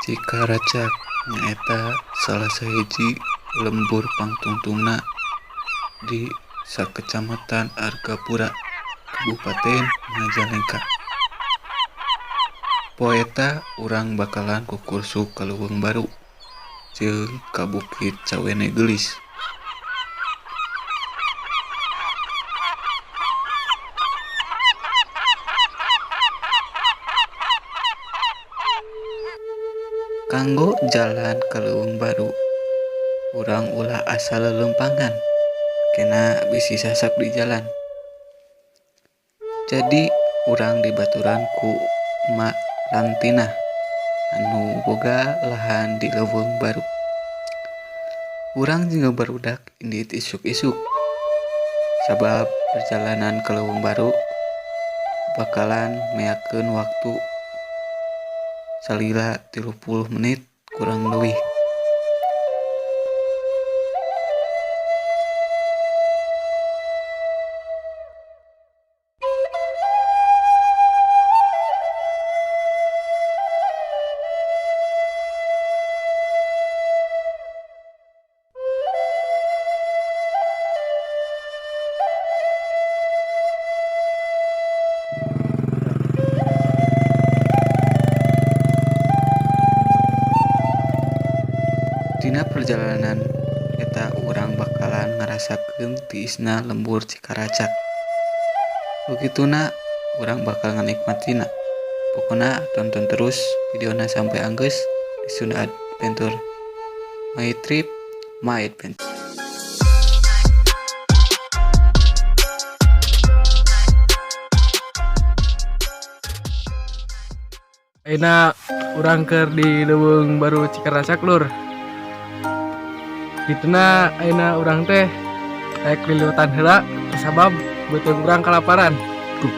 Cikaracak nyaeta salah sahiji lembur pangtungtungna di sakecamatan Argapura, Kabupaten Majalengka. Poe eta urang bakalan kukursuk ka Leuweung Baru jeung ka Bukit Cawene Geulis. Kanggo jalan ka Leuweung Baru, urang ulah asa leuleumpangan kena bisi sasak di jalan. Jadi urang dibaturan ku Mak Rantinah anu boga lahan di Leuweung Baru. Urang jeung barudak indit isuk-isuk sabab perjalanan ke Leuweung Baru bakalan meakeun waktu salila 30 menit kurang leuwih. Dina perjalanan eta urang bakalan ngarasakeun tiisna lembur Cikaracak. Begituna urang bakal nganikmatina. Pokona tonton terus videona sampai anggeus di Sunda Adventure. My trip, my adventure. Ayeuna urang keur di Leuweung Baru Cikaracak, lur. Dituna ayeuna urang teh rek liliwatan heula sabab beuteung urang kalaparan. Tuh.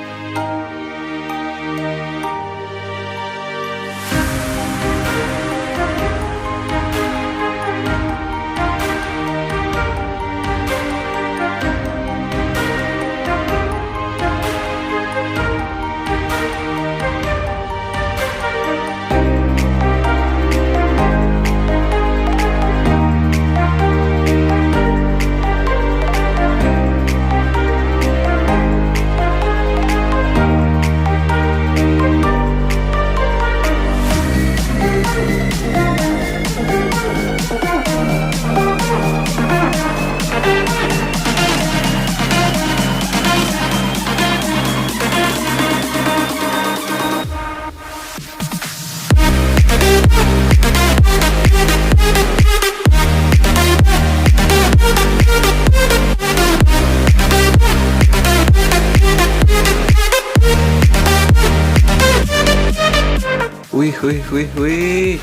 Wih, wih, wih, wih.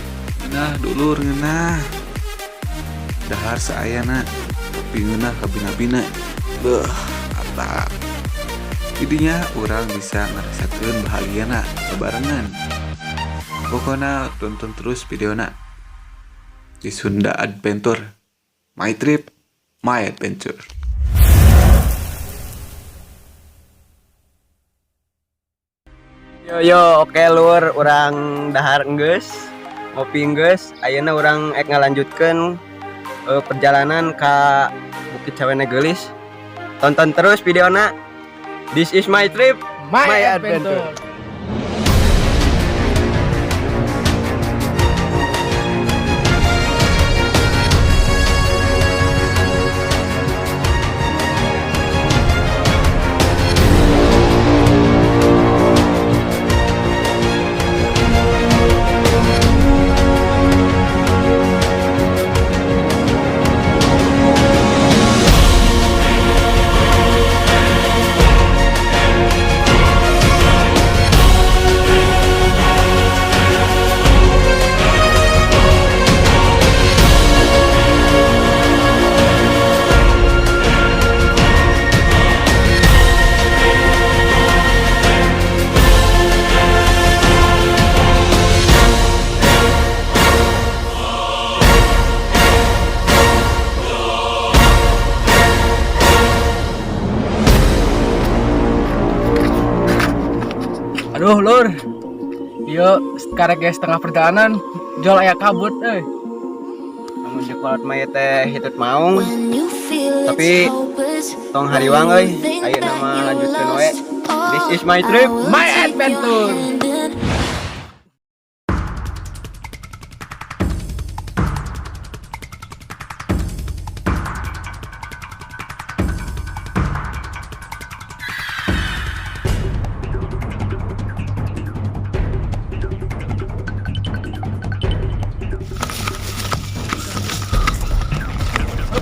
Ngeunah dulur, ngeunah. Dahar saayana, tapi ngeunah kabina-bina. Beuh, mantap. Jadinya urang bisa ngerasakeun bahagiana bebarengan. Pokona tonton terus videona di Sunda Adventure. My trip, my adventure. Yo yo, oke lur, urang dahar enggeus, ngopi enggeus, ayeuna urang ek ngalanjutkeun perjalanan ka Bukit Cawene Geulis. Tonton terus videona. This is my trip, my adventure. Adventure. Aduh lur, yuk sekarang guys setengah perjalanan Jol aya kabut euy. Lamun cek kolot mah ieu teh hitut maung. Tapi tong hariwang euy, ayeuna mah lanjutkeun we. This is my trip, my adventure.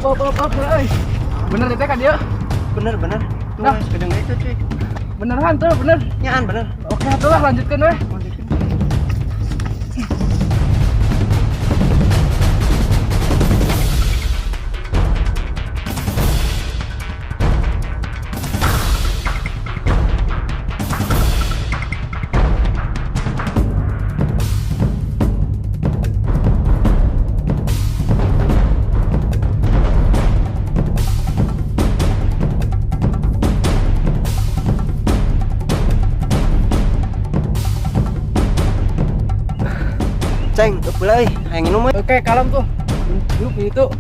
Op, op, op, euy. Bener itu kan dia? Bener, bener. Nah. Tuh, gedeng itu cuy. Beneran tuh, bener. Nyaan bener. Oke, atuh lah lanjutkan weh. Ceng, eupeul euy, hayang minum euy. Oke, kalem tuh. Yuk, itu.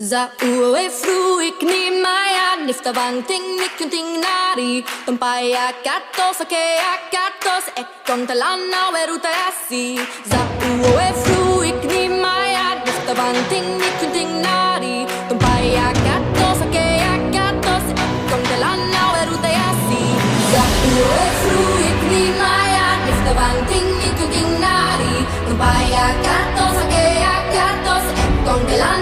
Za uwe fruik ni maya nifta bang ting nikunting nari tumpaya katos ake katos ekong talana weruta asi. Za uwe fruik ni maya nifta bang ting nikunting nari tumpaya katos ake katos ekong talana weruta asi. Za uwe fruik ni maya nifta bang ting nikunting nari tumpaya katos ake katos ekong talana.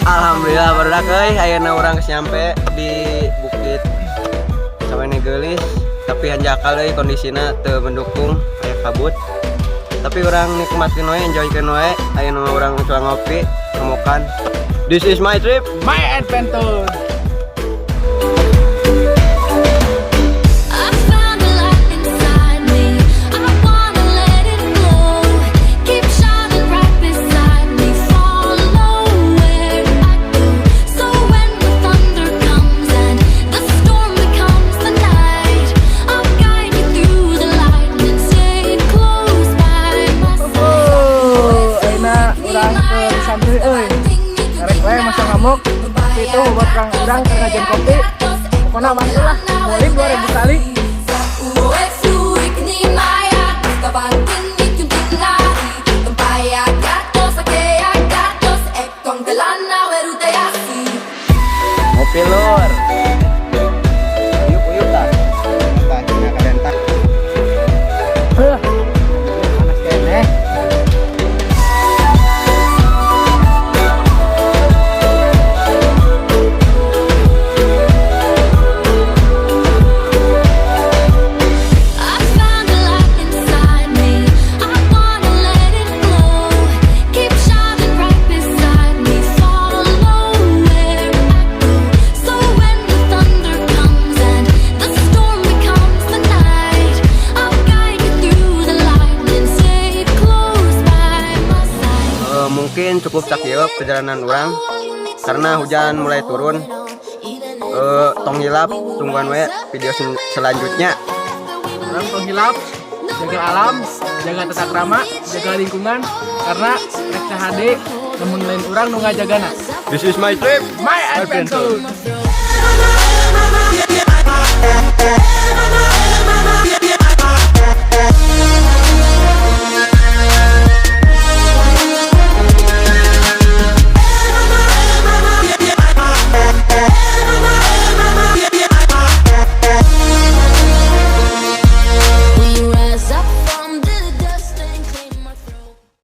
Alhamdulillah barudak euy, ayeuna urang geus nyampe di Bukit Cawene Geulis, tapi hanjakal euy kondisina teu mendukung, aya kabut. Tapi urang nikmatkeun we, enjoykeun we, ayeuna urang cuang ngopi, ngemokan. This is my trip, my adventure. Itu buat orang ngajain kopi, pokoknya mantul lah, boleh 2000 kali. Ngopi lur, uyuk uyuk tak, tak kalian tak. Panas kene. Mungkin cukup sakieu perjalanan urang karena hujan mulai turun. Tong hilap tungguan we video selanjutnya. Urang tong hilap Jaga alam, jaga tata krama, jaga lingkungan, karena rek saha deui lamun lain urang nu ngajagana. This is my trip. My adventure. Yeah.